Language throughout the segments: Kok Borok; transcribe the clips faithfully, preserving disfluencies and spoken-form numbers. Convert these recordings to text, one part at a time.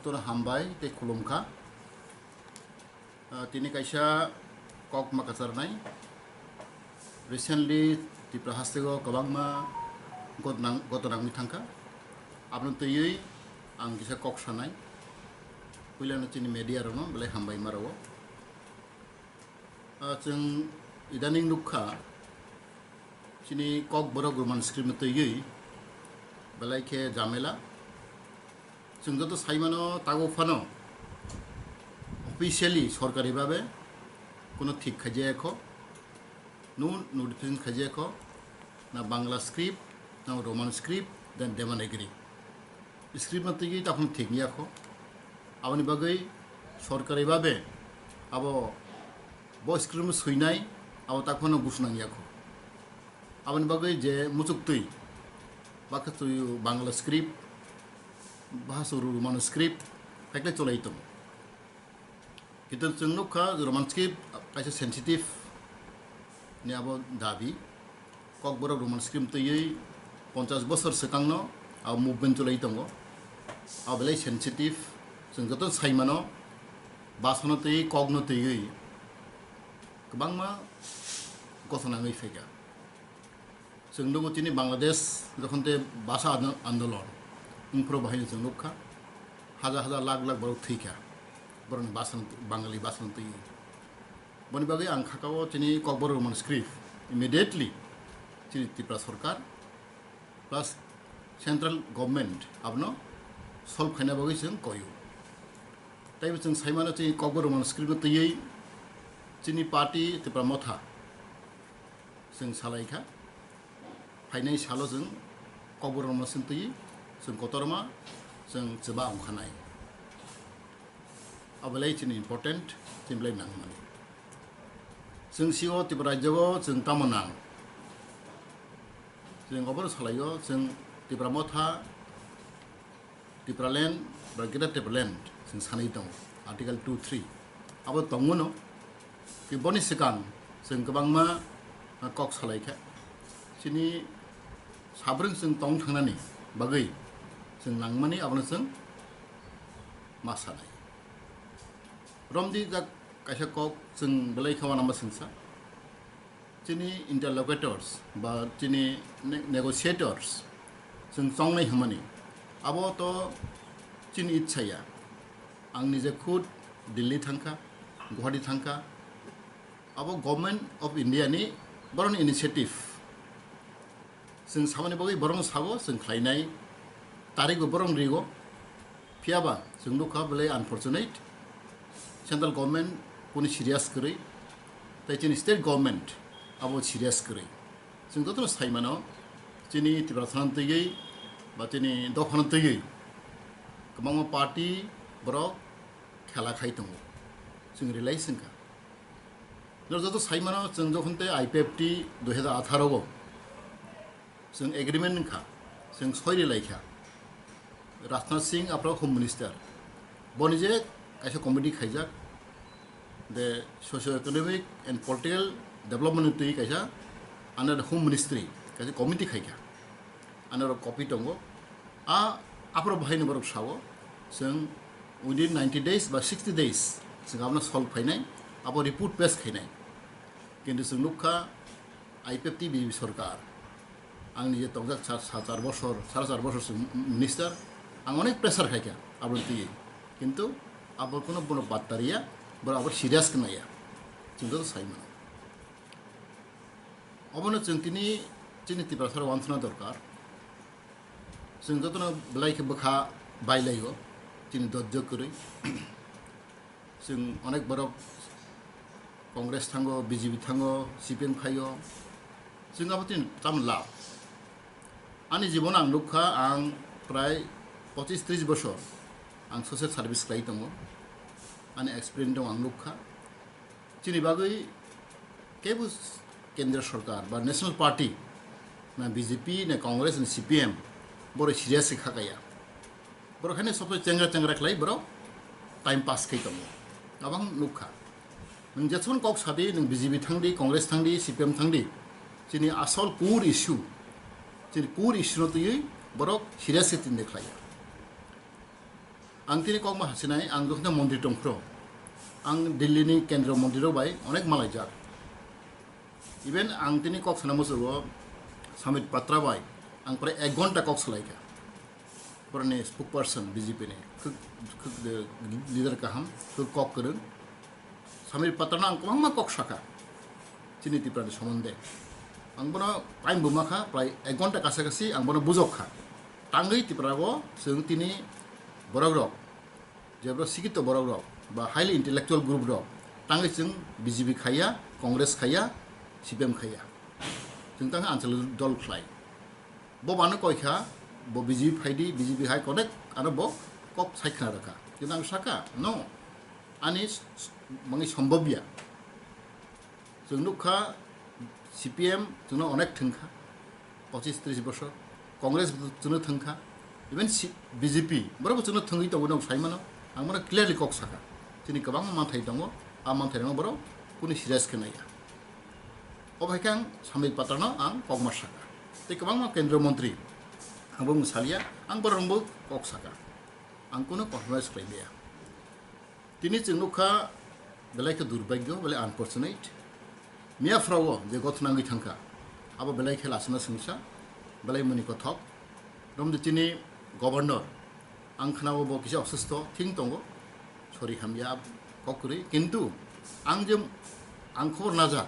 Tono hambai tei khulumkha. Ah, tini kaisa kok ma kacharnai. Recently Tripura hasteo kwbangma ghotnang-, ghotona wngwi thangkha. Abono twiwi ang kisa kok sanai. Puilano chini media rokno belai hambai ma rwo. Ah, chwng idaning nukha, chini Kokborok Roman script no twiwi belai khe jamela. Chwng joto saimano, tabuk phano officially sorkari babe kuno thik khaijaya kho, no notification khaijaya kho, na Bangla script, na Roman script, then Devanagiri script no twiwi takhum thik ya kho. Aboni bagwi sorkari babe abo bo script no swinai, abo takhumano busu nang ya kho. Aboni bagwi je muchuk twi, bakhe twi Bangla script, bahasa Roman script, hakle cholai tongo. Kintu chwng nukha Roman script kaisa sensitive ni abo dabi. Kokborok Roman script twiwi ponchash bosor swkangno abo movement cholai tongo. Abo belai sensitive, chwng joto saimano, basano twiwi kokno twiwi kwbangma gotona wngwi phaikha. Chwng nugo chini Bangladesh jokhon te basa ando-, andolon wngphuru bahai chwng nukha, hajar hajar lakh lakh borok thwikha borokni basa, Bangali basano twiwi. Boni bagwi ang khakao chini Kokborok Roman script immediately chini Tripura sorkar plus central government abono solve khaina bagwi chwng koyo. Taibo chwng saimano chini Kokborok Roman script no twiwi chini party Tripura Motha chwng salaikha. Phainai salo chwng Kokborok Roman script twiwi chwng kotorma chwng chwba wngkhanai. Abo belai chini important, chini belai nangmani. Chwng sio Tripura rajyo o chwng tamo nang? Chwng obono salaio, chwng Tripura Motha, Tipraland ba Greater Tipraland chwng sanai tongo, Article two three. Abo tongmano ki boni swkang chwng kwbangma kok salaikha. Chini sabrwng chwng tong thangnani bagwi chwng nangmani abono chwng ma sanai. Romdi jak kaisa kok chwng belai khe uanama singsa. Chini interlocutors ba chini ne-, negotiators chwng chongnai hwnmani, abo to chini itsa ya. Ang nije khud Delhi thangkha, Guwahati thangkha, abo Government of India ni borokni initiative. Chwng samani bagwi borokno sabo, chwng khlainai, tarikbo borokno rigo. Phiyaba chwng nukha belai unfortunate, central government kuni serious kwrwi, tei chini state government abo serious kwrwi. Chwng jotono saimano, chini Tiprasano twiwi ba chini dophano twiwi kwbangma party borok khela khai tongo, chwng realize wngkha. Norok joto saimano, chwng jokhon tei I P F T dui hazar atharo o chwng agreement wngkha, chwng soi rilai kha. Rajnath Singh aphro Home Minister, boni je kaisa committee khaijak, the socio economic and political development ni twi kaisa under the Home Ministry kaisa committee khaikha. Ano rok copy tongo. A, aphro bahaino borok sao, chwng within ninety days ba sixty days chwng abono solve khainai, abo report pass khainai. Kintu chwng nukha I P F T B J P sorkar, ang nije tongjak sa, sa char bosor, sara char bosor chwng minister, ang onek pressure khaikha aboni twiwi. Kintu abo kono bono batta riya, borok abo serious khe naiya. Chwng joto sai mano. Obono chwng tini chini Tiprasarok uansukna dorkar. Chwng jotono belai khe bwkha bailaio, chini dojjo kwrwi. Chwng onek borok Congress thango, B J P thango, C P M khaio. Chwng abo tini tamo lab? Ani jibono ang nukha, ang prai pochis tris bosor ang social service khlai tongo. Ani experience dong ang nukha. Chini bagwi kebo kendriya sorkar ba national party, na B J P, na Congress, na C P M, borok serious khe khakaya. Borok haino sob chengra chengra khlai borok time pass khai tongo. Abang nukha. Nwng jesmano kok sadi, nwng B J P thangdi, Congress thangdi, C P M thangdi, chini asol core issue, chini core issue no twiwi borok serious khe tinde khlaiya. Ang tini kokma hasinai, ang jokhno montri tongphro, ang Delhi ni kendro montri rok bai onek malaijak. Even ang tini kok sana musugo Samit Patra bai ang pore ek ghonta kok salaikha. Pore ni spokesperson B J P ni, khuk, khuk de leader kaham, khuk kok kwrwng. Samit Patra no ang kwbangma kok sakha chini Tripura ni somonde. Ang bono time buma kha, prai ek ghonta kasa kasi ang bono bujok kha. Tangwi Tripura o chwng tini borok rok, jebro sikito borok rok ba highly intellectual group rok tangwi chwng B J P khaiya, Congress khaiya, C P M khaiya. Chwng tangwi anchal dol khlai. Bo bano koi kha, bo B J P phai di, B J P hai connect, ano bo kok sai khna rwkha. Kintu ang saka, no, ani s-, s-, mangi sombobya. Chwng nukha, C P M chwngno onek thwngkha, pochis tris bosor, Congress chwngno thwngkha, even si-, B J P, borok chwngno thwngwi tongo, nok saimano, ang bono clearly kok saka. Chini kwbangma manthai tongo, a manthai rokno borok kunu serious khe naiya. Obo hai khe ang Samit Patrano ang kokma saka. Tei kwbangma kendriya montri, ang bo mwsaliya, ang borok rokbo kok saka. Ang kunu compromise khlai maya. Tini chwng nukha belai khe durbhagyo, belai unfortunate. Miya phrao je gothona wngwi thangkha, abo belai khe lasima swngsa, belai mani kothok. Romde chini governor, ang khnao bo kisa osustho thing tongo, sori hamya kok kwrwi. Kintu ang je, ang khobor najak,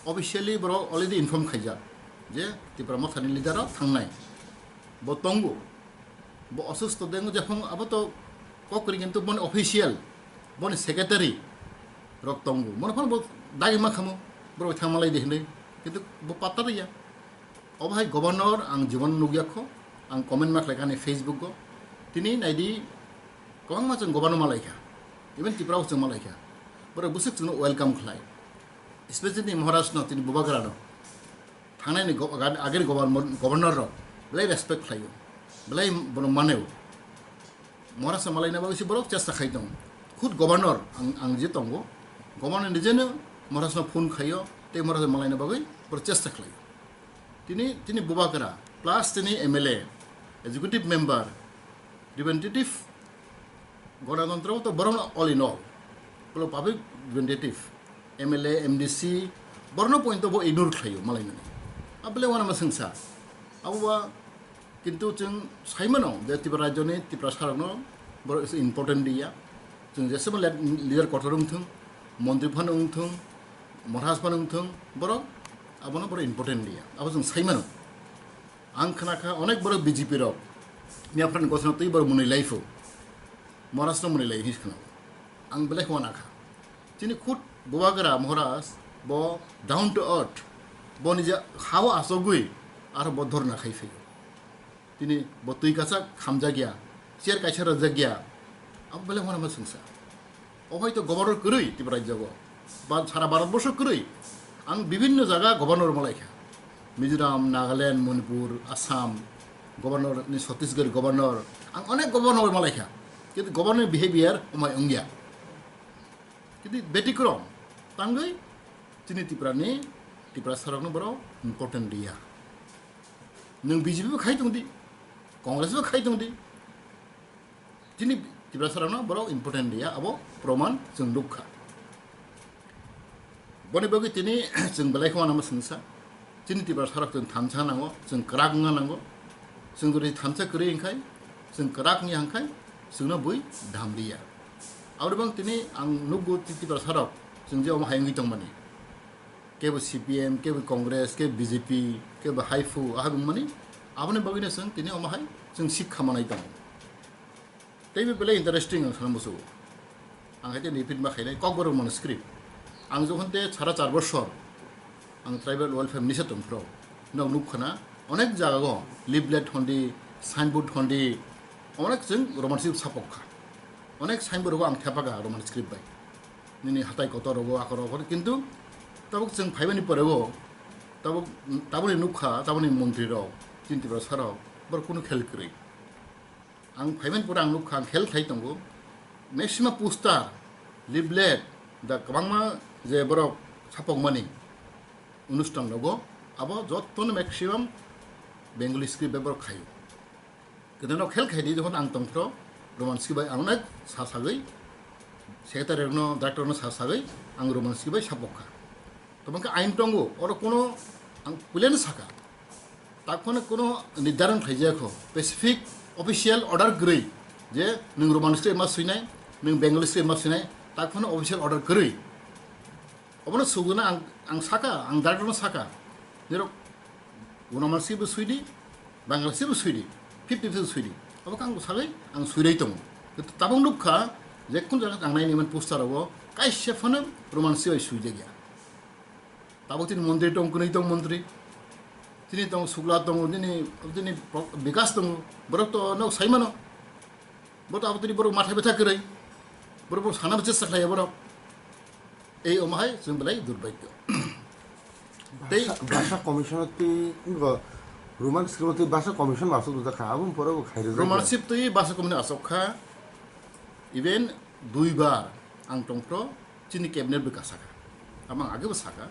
officially borok already inform khaijak je Tipra Mothani leader rok thangnai. Bo tongo, bo osustho dengo jephang abo to kok kwrwi, kintu boni official, boni secretary rok tongo. Mono phano bo dagi ma khamo, borok thangmalai di hinwi, kintu bo patta riya. Obo hai governor ang jibon nukya kho, ang comment ma khlaikha ani Facebook o. Tini naidi kwbangma chwng governor malaikha, even Tripura o chwng malaikha. Borok bwswk chwngno welcome khlai, especially Maharaj no, tini Bubagra no. Thangnai ni go-, ag-, agini governor, governor rok belai respect khlaio, belai bono maneo. Maharaj no malaina bagwi se borok chesta khai tongo. Khud governor ang, ang je tongo, governor nijeno Maharaj no phone khaio, tei Maharaj no malaina bagwi borok chesta khlaio. Tini, tini Bubagra, plus tini M L A, executive member, representative, Ganatantro to borokno all in all, bolo public representative, M L A, M D C, borokno point bo ignore khlaio malainani. Abole wana ma swngsa. Abo ba kintu chwng saimano je Tripura rajyoni Tiprasarokno borok is important diya. Chwng jesebo le-, leader kotor wngthwng, montri phano wngthwng, Maharaj phano wngthwng, borok abono borok important diya. Abo chwng saimano. Ang khna kha onek borok B J P rok, Miyaphran gosna twi borok mwnwi laiphu, Maharaj no mwnwi lai hinwi khna. Ang belai khwana kha. Chini khud Bubagra Maharaj bo down to earth, bo nija hao asogwi aro bo dhorna khai phaio. Tini bo twi kasak khamjakya, chair kaisa rwjakya, abo belai khwana ma swngsa. Obo hai to governor kwrwi Tripura rajyo o. Ba sara Bharat borsho kwrwi. Ang bibhinno jaga governor malaikha. Mizoram, Nagaland, Manipur, Assam, governor ni Chhattisgarh governor. Ang onek governor malaikha. Kintu governor ni behavior omai wngya. Kintu betikrom tangwi chini Tripura ni, Tiprasarokno borok important diya. Nwng B J P bo khai tong di, Congress bo khai tong di. Chini Tiprasarokno borok important diya, abo proman chwng nukha. Boni bagwi tini chwng belai kheno ano swngsa. Chini Tiprasarok chwng thansa nango, chwng kwrak wngna nango. Chwng jodi thansa kwrwi wngkhai, chwng kwrak wngya hwnkhai, chwngno bui dam liya. Aboni bagwi tini ang nukgo Tiprasarok chwng je omo hai wngwi tongmani. Kebo C P M, kebo Congress, kebo B J P, kebo haiphu, aha wngmani. Aboni bagwino chwng tini omo hai chwng sikha manai tongo. Teibo belai interesting ang sana musugo. Ang hai te repeat ma khainai, Kokborok mano script. Ang jokhon te sara char bosor ang tribal welfare minister tongphro, nok nukkhana onek jaga go leaflet hondi, signboard hondi, onek chwng Roman script sapok kha. Onek signboard go ang thepaka Roman script bai. Nini hatai kotor rogo, akor rogo, kintu tabuk chwng phaibani pore go, tabuk, tabuni nukha, tabuni montri rok, chini Tiprasarok, bor kunu khel kwrwi. Ang phaimani pore ang nukha, ang khel khai tongo. Maximum poster, leaflet, da kwbangma je borok sapokmani onusthan rogo, abo jotono maximum Bengali script bai borok khaio. Kwdano khel khai di, jokhon ang tongphro, Roman script bai ang onek sa sagwi, secretary rokno, director rokno sa sagwi ang Roman script bai sabok kha. Tamo khe ain tongo, oro kono ang puilano saka. Takhwno kono nirdaron khlaijak kho, specific official order kwrwi je nwng Roman script ma swinai, nwng Bengali script ma swinai, takhwno official order kwrwi. Obono suguna ang, ang saka, ang director no saka. Nirok Roman script bo swidi, Bengali script bo swidi, fifty fifty swidi. Abo kang sagwi ang swirwi tongo. Tabuk nukha je kun jaga ang naini man poster rogo kaisa phano Roman script bai swijak ya. Tabuk tini montri tong, kwnwi tong montri. Tini tong Sukla tongo, tini, tini Bikas tongo. Borok to nok saimano. Bo to abo tini borok matha betha kwrwi. Borok bo sana bwse sakhlaiya borok. Ei omo hai chwng belai durbhagyo. Tei Basa, basa commission twi ngo Roman script twi basa commission masuk dota kha, aboni pore bo khairok Roman script twi basa commission asok kha. Even duibar ang tongphro chini cabinet bo kasakha. Amang age bo saka.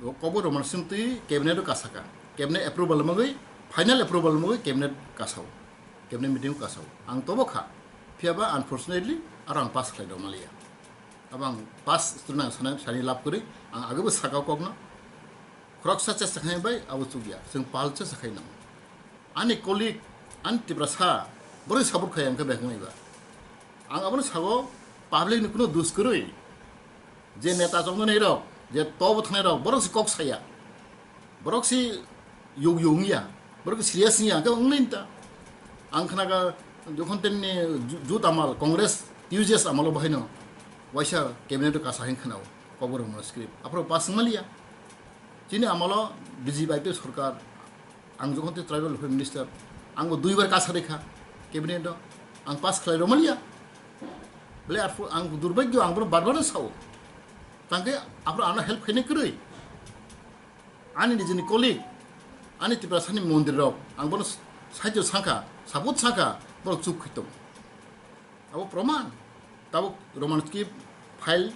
O kobo Roman script twi cabinet bo kasakha. Cabinet approval mangwi, final approval mangwi cabinet kasao. Cabinet meeting kasao. Ang tobo kha. Phiyaba unfortunately aro ang pass khlai dok maliya. Abang pass student ang sana sani lab kwrwi, ang age bo saka kokno. Khoroksa chesta khainai bai abo chukya. Chwng pal chesta khainai. Ani colleague, ani Tiprasa, borok support khai ang khe bai kwnwi ba. Ang abono sago public ni kuno dus kwrwi. Je neta choknai rok, je tobo thanai rok, borok si kok saya. Borok si yug yug ya. Borok si serious ya, ang khe wngnai ta. Ang khna ka jokhon tenni ju-, jut amal, Congress, T U J S amalo bahai no. Waisa cabinet ka sahin khna o, kobor mo script. Apro pas maliya. Chini amalo B J P sorkar, ang jokhon te tribal welfare minister, ang bo duibar kasari kha cabinet o, ang pass khlai romaliya. Bole arphu ang durbagyo, ang bono bar bar sao. Tangke apro ano help khaini kwrwi. Ani nijini colleague, ani Tiprasani mondir rok, ang bono saijo sangkha, support sangkha, borok chup khaitom. Abo proman. Tabuk Roman script file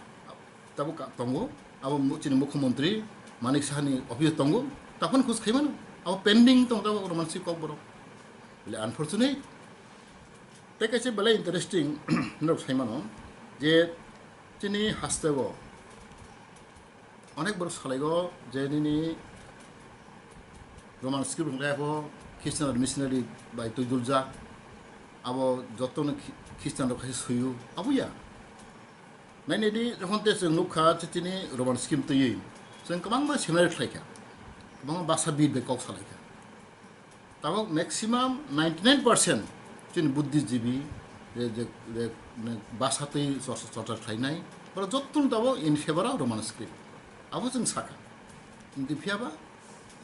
tabuk ka-, tongo. Abo mu-, chini mukhyamantri Manik Sahani office tongo. Taphano khus khaimano. Abo pending tong tabuk Roman script kokborok. Bole unfortunate. Tei kaisa belai interesting norok saimano je chini hasteo onek borok salaigo je nini Roman script hwnkhe abo Christian missionary bai twiduljak, abo jotono Khi-, Christian rok khaisa suiyo, abo ya. Nainedi jokhon te chwng nukha chini Roman script twiwi, chwng kwbangma seminar khlaikha, kwbangma basa bid bai kok salaikha. Tabuk maximum ninety nine percent chini buddhijibi je, je, je, ne, basa twi chorcha, chorcha khlainai, borok jottoni tabuk in favor of Roman script. Abo chwng sakha. Kintu phiyaba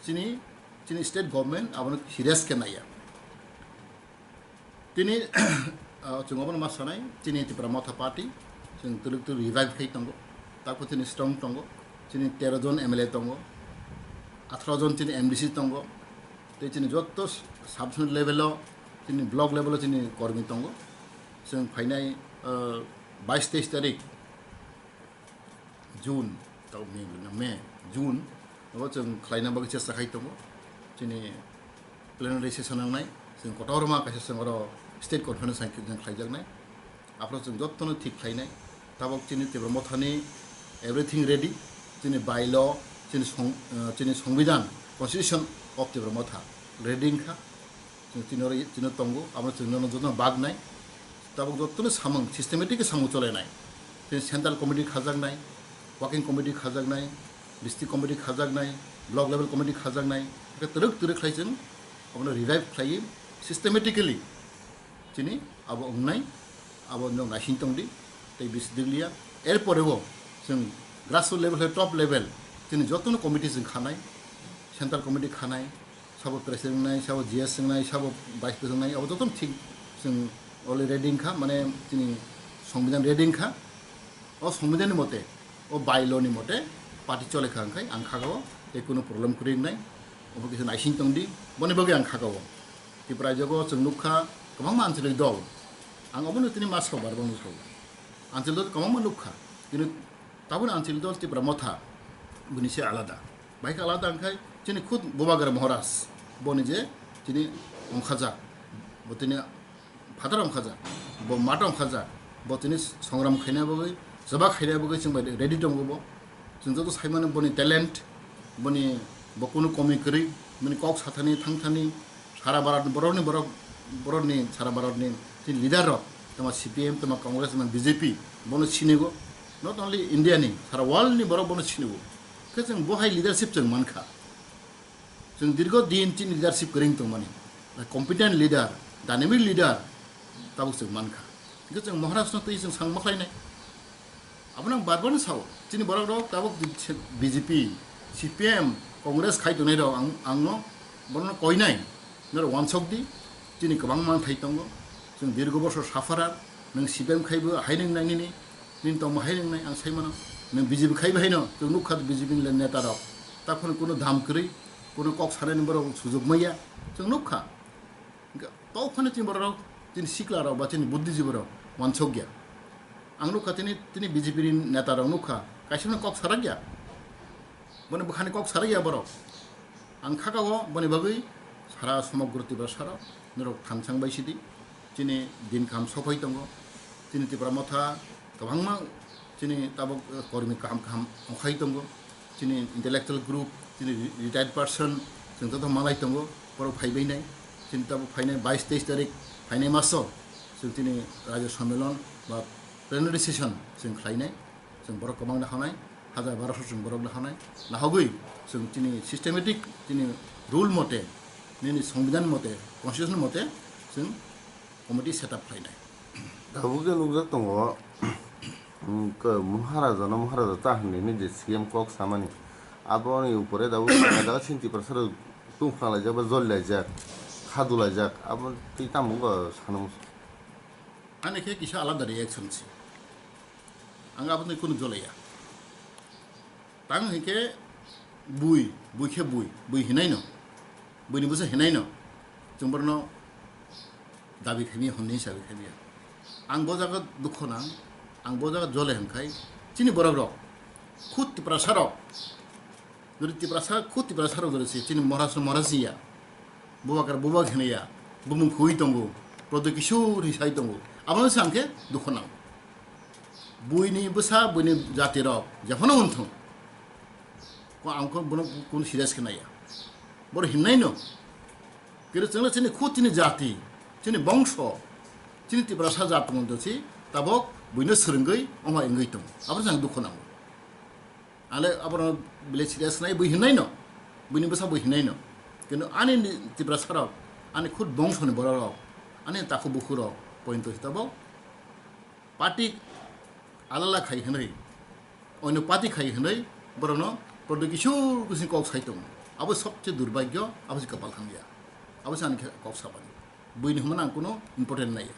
chini, chini state government abono serious khe naiya. Tini, ah, chwng obono ma sanai, chini Tipra Motha Party, chwng twrwk twrwk revive khai tongo. Tako chini strong tongo, chini tero jon M L A tongo, atharo jon chini M D C tongo, tei chini jotto sub-, sub-, level o, chini block level o chini kormi tongo. Chwng phainai, ah, bais teis tarik, June, tau May, May, June, abo chwng khlaina bagwi chesta khai tongo. Chini plenary session wngnai, chwng kotorma kaisa chwng oro state conference hai chwng khlaijaknai. Aphuru chwng jottono thik khlainai. Tabuk chini Tipra Mothani everything ready, chini bylaw, chini song-, eh, chini Songbidan, Constitution of Tipra Motha ready wngkha. Chwng tini oro, tini tongo, abo chwng nono jotono bagnai. Tabuk jotono samung, systematic khe samung cholenai. Chwng central committee khajaknai, working committee khajaknai, district committee khajaknai, block level committee khajaknai. Hwnkhe twrwk twrwk khlai chwng abono revive khlaiwi systematically chini abo wngnai, abo nwng naising tongdi, tei bisi dwgliya. Erpore bo chwng grassroots level hai top level chini jotono committee chwng khanai, central committee khanai, sabo president wngnai, sabo G S wngnai, sabo vice president wngnai, abo jotono thik chwng already ready wngkha, mane chini Songbidan ready wngkha. O Songbidan ni mote, o bylaw ni mote party chole kha wngkhai ang khaga o tei kunu problem kwrwi wngnai, obo kisa naising tongdi, boni bagwi ang khaga o. Tipra jogo chwng nukha kwbangma anchalik dol, ang obono tini ma sao bar bangno sao. Anchalik dol kwbangma nukha, kintu taboni anchalik dol Tipra Motha bini se alada. Bahai khe alada wngkhai chini khud Bubagra Maharaj, boni je chini ongkhajak, bo tini phataro wngkhajak, bo mato wngkhajak, bo tini songram khaina bagwi, choba khaina bagwi chwng bai ready tongo bo. Chwng joto saimano boni talent, boni bo kunu komi kwrwi, boni kok sathani thangthani, sara Bharat borokni borok, borokni sara Bharatni chini leader rok, tama C P M, tama Congress, tama B J P, bono sinigo. Not only India ni, sara world ni borok bono sinigo. Khe chwng bo hai leadership chwng mankha. Chwng dirgo din chini leadership kwrwng tongmani, competent leader, dynamic leader tabuk chwng mankha. Hingke chwng Maharaj no twi chwng sang makhlainai. Abono ang bar bar no sao, chini borok rok tabuk B J P, C P M, Congress khai tongnai rok ang, ang no bono koinai, norok wansok di, chini kwbang manthai tongo, chwng dirgo bosor sufferer, nwng C P M khaibo hai nwng nai nini, nini tongmo hai nwng nai ang sai mano, nwng B J P khaibo hai no, chwng nukha B J P ni neta rok, ta phano kuno dam kwrwi, kuno kok sanani borok sujok maya, chwng nukha. Hingke tau phano chini borok rok, chini sikla rok ba chini buddhijibi rok wansok ya. Ang nukha tini, tini B J P ni neta rok nukha, kaisa no kok sarak ya. Bono bwkhani kok sarak ya borok. Ang khakao boni bagwi sara somogro Tiprasa rok norok thansang bai sidi. Chini din kaham sophai tongo. Chini Tipra Motha kwbangma chini tabuk, eh, kormi kaham kaham ongkhai tongo. Chini intellectual group, chini re-, retired person, chwng joto malai tongo, borok phaibai nai. Chini tabuk phainai bais teis tarik phainai maso chwng chini Rajya Sammelan ba plenary session chwng khlainai. Chwng borok kwbang nahanai, hajar barosho chwng borok nahanai. Nahogwi chwng chini systematic, chini rule mote, nini songbidhan mote, constitution mote chwng committee set up khlainai. Tabuk je nukjak tongo, um, ke Maharaja no Maharaja ta hinwi hinwi je C M kok samani. Aboni upore tabuk daga chini Tiprasa rok tungphang laijak ba joli laijak, khadu laijak, abo twi tamo wngkha sana muchung. Ani khe kisa alada reaction se. Ang aboni kunu jolaya. Tang hinkhe bui, bui khe bui, bui hinai no, buini bwsa hinai no, chwng borno dabi khaimya, hwnwi sabi khaimya. Ang bo jaga dukho nang, ang bo jaga jole hwnkhai, chini borok rok, khud Tiprasa rok, jodi Tiprasa, khud Tiprasa rok jodi se, chini Maharaj no Maharaj ya, Bubakar Bubak hinai ya, bumung khui tongo, Prodyo Kishore hi sai tongo, abono se ang khe dukho nang. Buini bwsa, buini jati rok jephano wngthung, ko ang kho bono kun serious khe naiya. Boro hinnaino kiri chwngno chini khu chini jati, chini bongso, chini Tiprasa jat tongo si tabok buino swrwngwi omo wngwi tongo. Abo jang dukho nango. Ale abono bile serious nai bui hinnaino, buini bwsa bui hinnaino. Kintu ani ni Tiprasa rok, ani khud bongso ni borok rok, ani takhu bukhu rok pointo si tabok party alala khai hwnwi, oino party khai hwnwi borokno Prodyo Kishore khe kok sai tongo. Abo sobse durbhagyo, abo se kapal hamya. Abo se ani khe kok sabani. Buini hwnmano ang kuno important naiya.